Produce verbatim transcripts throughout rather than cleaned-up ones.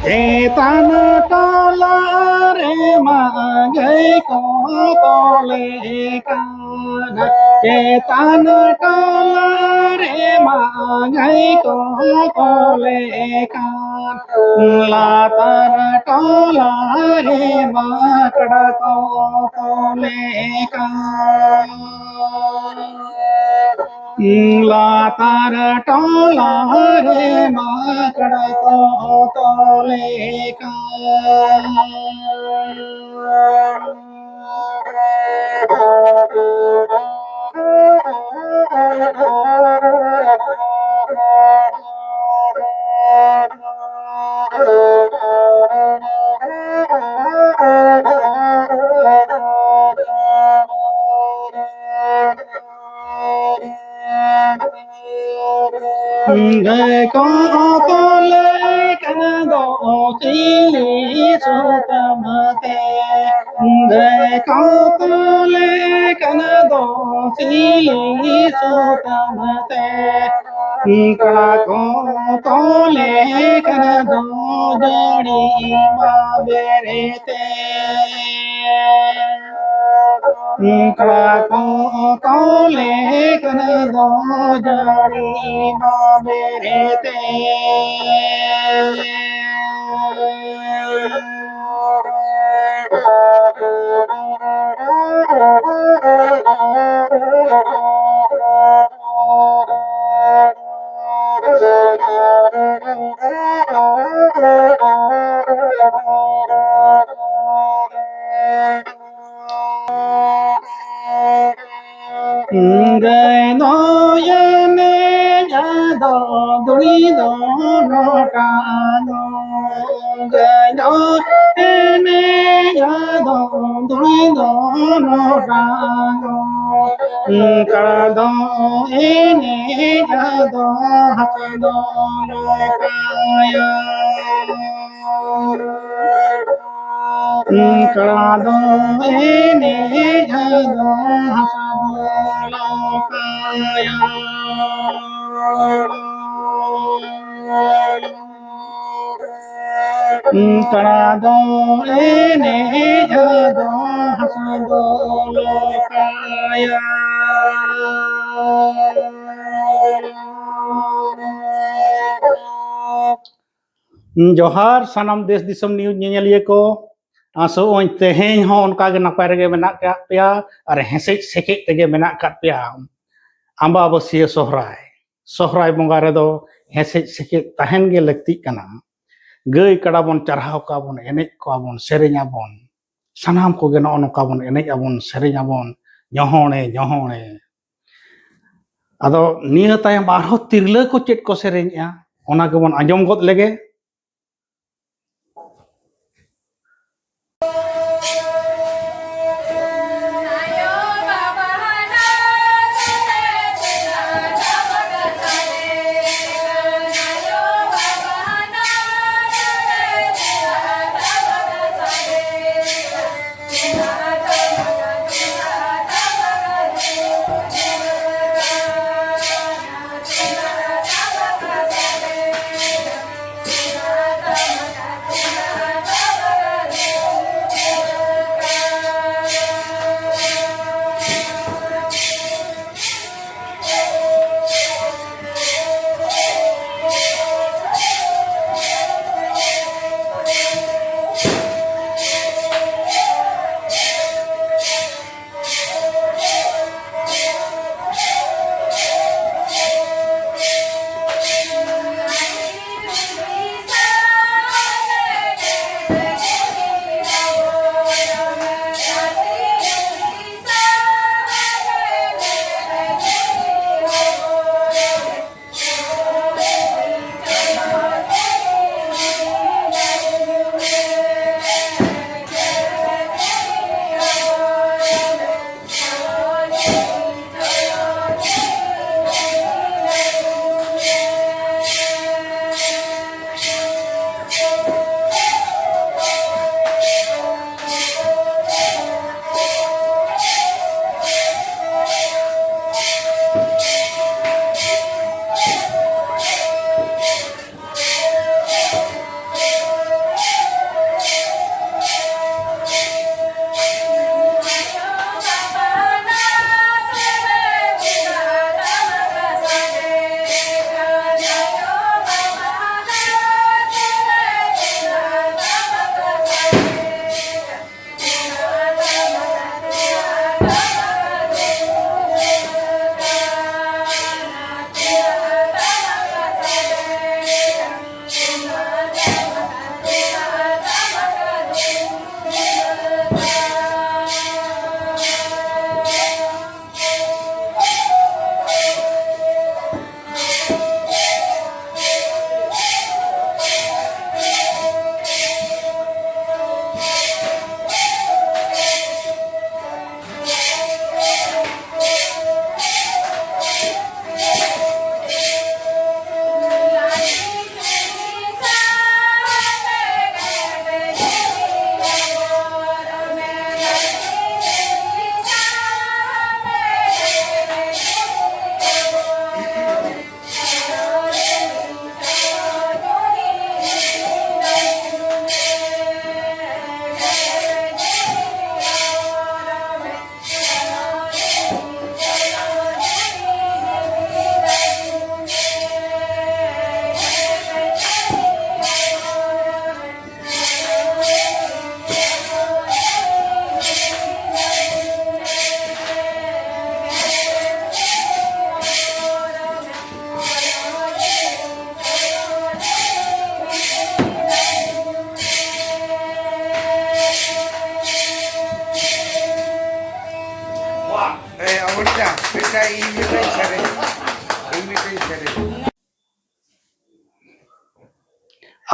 ᱪᱮᱛᱟᱱ ᱴᱚᱞᱟ ᱨᱮᱢᱟ ᱜᱟᱹᱭ ᱠᱚ ᱛᱚᱞᱮ ᱠᱟᱱ, ᱪᱮᱛᱟᱱ ᱴᱚᱞᱟ ᱨᱮᱢᱟ ᱜᱟᱹᱭ ᱠᱚ ᱛᱚᱞᱮ ᱠᱟᱱ, ᱞᱟᱛᱟᱨ ᱴᱚᱞᱟ ᱨᱮᱢᱟ ᱠᱟᱰᱟ ᱠᱚ ᱛᱚᱞᱮ ᱠᱟᱱ᱾ ᱞᱟᱛᱟᱨ ᱴᱚᱞᱟ ᱨᱮ ᱢᱟᱠᱲᱟ ᱠᱚ ᱛᱚᱞᱮ ᱠᱟᱱ᱾ ᱜᱟᱹᱭ ᱠᱚ ᱛᱚᱞᱮ ᱠᱟᱱᱟ ᱫᱚ ᱪᱤᱞᱤ ᱥᱩᱛᱟᱹᱢ ᱛᱮ? ᱜᱟᱹᱭ ᱠᱚ ᱛᱚᱞᱮ ᱠᱟᱱᱟ ᱫᱚ ᱪᱤᱞᱤ ᱥᱩᱛᱟᱹᱢ ᱛᱮ? ᱠᱟᱲᱟ ᱠᱚ ᱛᱚᱞᱮ ᱠᱟᱱᱟ ᱫᱚ ᱡᱟᱹᱲᱤ ᱵᱟᱵᱮᱨ ᱛᱮ᱾ ᱠᱟᱲᱟ ᱠᱚ ᱛᱚᱞᱮ ᱠᱟᱱᱟ ᱫᱚ ᱡᱟᱹᱲᱤ ᱵᱟᱵᱮᱨ ᱛᱮ᱾ ᱜᱟᱹᱭ ᱫᱚ ᱮᱱᱮᱡ ᱟᱫᱚ ᱫᱩᱲᱤ ᱫᱚ ᱱᱚᱴᱟᱝ᱾ ᱜᱟᱹᱭ ᱫᱚ ᱮᱱᱮᱡ ᱟᱫᱚ ᱫᱩᱲᱤ ᱫᱚ ᱱᱚᱴᱟᱝ᱾ ᱠᱟᱲᱟ ᱫᱚ ᱮᱱᱮᱡ ᱟᱫᱚ ᱦᱟᱥᱟ ᱫᱚ ᱞᱚᱠᱟᱭᱟ᱾ ᱠᱟᱲᱟ ᱫᱚ ᱮᱱᱮᱡ ᱟᱫᱚ ᱦᱟᱥᱟ ᱫᱚ ᱞᱚᱠᱟᱭᱟ᱾ ᱠᱟᱲᱟ ᱫᱚ ᱮᱱᱮᱡ ᱟᱫᱚ ᱦᱟᱥᱟ ᱫᱚ ᱞᱚᱠᱟᱭᱟ᱾ ᱡᱚᱦᱟᱨ ᱥᱟᱱᱟᱢ ᱫᱮᱥ ᱫᱤᱥᱚᱢ ᱱᱤᱭᱩᱡᱽ ᱧᱮᱧᱮᱞᱤᱭᱟᱹ ᱠᱚ, ᱟᱥᱚᱜ ᱟᱹᱧ ᱛᱮᱦᱮᱧ ᱦᱚᱸ ᱚᱱᱠᱟ ᱜᱮ ᱱᱟᱯᱟᱭ ᱨᱮᱜᱮ ᱢᱮᱱᱟᱜ ᱟᱠᱟᱫ ᱯᱮᱭᱟ ᱟᱨ ᱦᱮᱸᱥᱮᱡ ᱥᱮᱠᱮᱡ ᱛᱮᱜᱮ ᱢᱮᱱᱟᱜ ᱟᱠᱟᱫ ᱯᱮᱭᱟ᱾ ᱟᱢᱵᱟᱵᱟᱹᱥᱭᱟᱹ ᱥᱚᱦᱨᱟᱭ, ᱥᱚᱦᱨᱟᱭ ᱵᱚᱸᱜᱟ ᱨᱮᱫᱚ ᱦᱮᱸᱥᱮᱡ ᱥᱮᱠᱮᱡ ᱛᱟᱦᱮᱱ ᱜᱮ ᱞᱟᱹᱠᱛᱤᱜ ᱠᱟᱱᱟ᱾ ᱜᱟᱹᱭ ᱠᱟᱰᱟ ᱵᱚᱱ ᱪᱟᱨᱦᱟᱣ ᱠᱚᱣᱟ ᱵᱚᱱ, ᱮᱱᱮᱡ ᱠᱚᱣᱟ ᱵᱚᱱ, ᱥᱮᱨᱮᱧ ᱟᱵᱚᱱ, ᱥᱟᱱᱟᱢ ᱠᱚᱜᱮ ᱱᱚᱜᱼᱚ ᱱᱚᱝᱠᱟ ᱵᱚᱱ ᱮᱱᱮᱡ ᱟᱵᱚᱱ, ᱥᱮᱨᱮᱧ ᱟᱵᱚᱱ, ᱧᱚᱦᱚᱲᱮ ᱧᱚᱦᱚᱲᱮ᱾ ᱟᱫᱚ ᱱᱤᱭᱟᱹ ᱛᱟᱭᱚᱢ ᱟᱨᱦᱚᱸ ᱛᱤᱨᱞᱟᱹ ᱠᱚ ᱪᱮᱫ ᱠᱚ ᱥᱮᱨᱮᱧᱮᱜᱼᱟ, ᱚᱱᱟ ᱜᱮᱵᱚᱱ ᱟᱸᱡᱚᱢ ᱜᱚᱫ ᱞᱮᱜᱮ᱾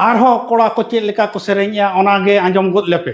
ᱟᱨᱦᱚᱸ ᱠᱚᱲᱟ ᱠᱚ ᱪᱮᱫ ᱞᱮᱠᱟ ᱠᱚ ᱥᱮᱨᱮᱧᱮᱜᱼᱟ, ᱚᱱᱟᱜᱮ ᱟᱸᱡᱚᱢ ᱜᱚᱫ ᱞᱮᱯᱮ᱾